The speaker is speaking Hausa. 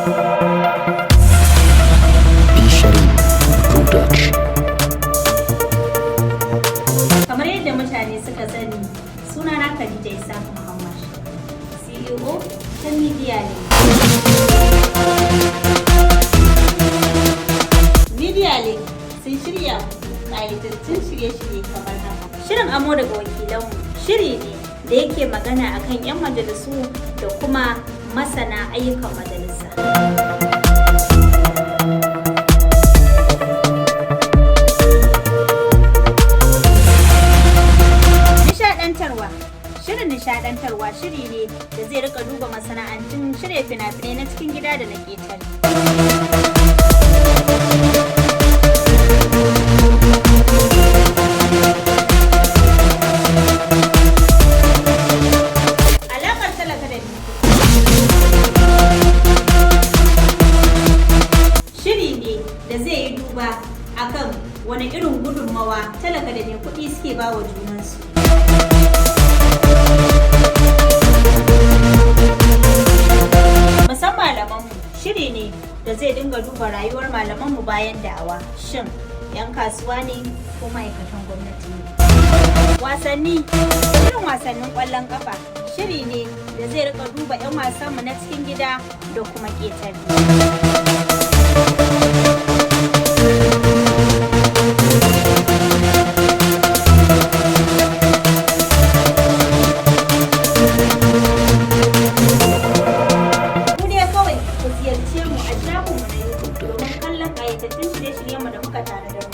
B Sharif Production. Kamar yadda mutane suka sani, sunana Khadija Isaac Muhammad, CEO ta Media Link. Media Link sun shirya ƙayatattun shirye-shirye kamar haka. Shirin Amo daga Wakilanmu shiri ne da yake magana akan 'yan majalisu da kuma masana ayyukan majalisa. Nishaɗantarwa. Shirin nishaɗantarwa shiri ne da zai rika duba masana'antun shirya fina-finai na cikin gida da na ƙetare. Alaƙar talaka da mai kuɗi. Shiri ne da zai yi duba akan wani irin gudunmawa talaka da mai kuɗi suke ba wa junansu. Musamman malamanmu, shiri ne da zai dinga duba rayuwar malamanmu bayan da'awa. Shin 'yan kasuwa ne ko ma'aikatan gwamnati ne? Wasanni, shirin wasannin ƙwallon ƙafa shiri ne da zai rika duba 'yan wasanmu na cikin gida da kuma ƙetare. Ku dai kawai ku ziyarce mu a shafinmu na YouTube domin kallon ƙayatattun shirye-shiryenmu da muka tanadar.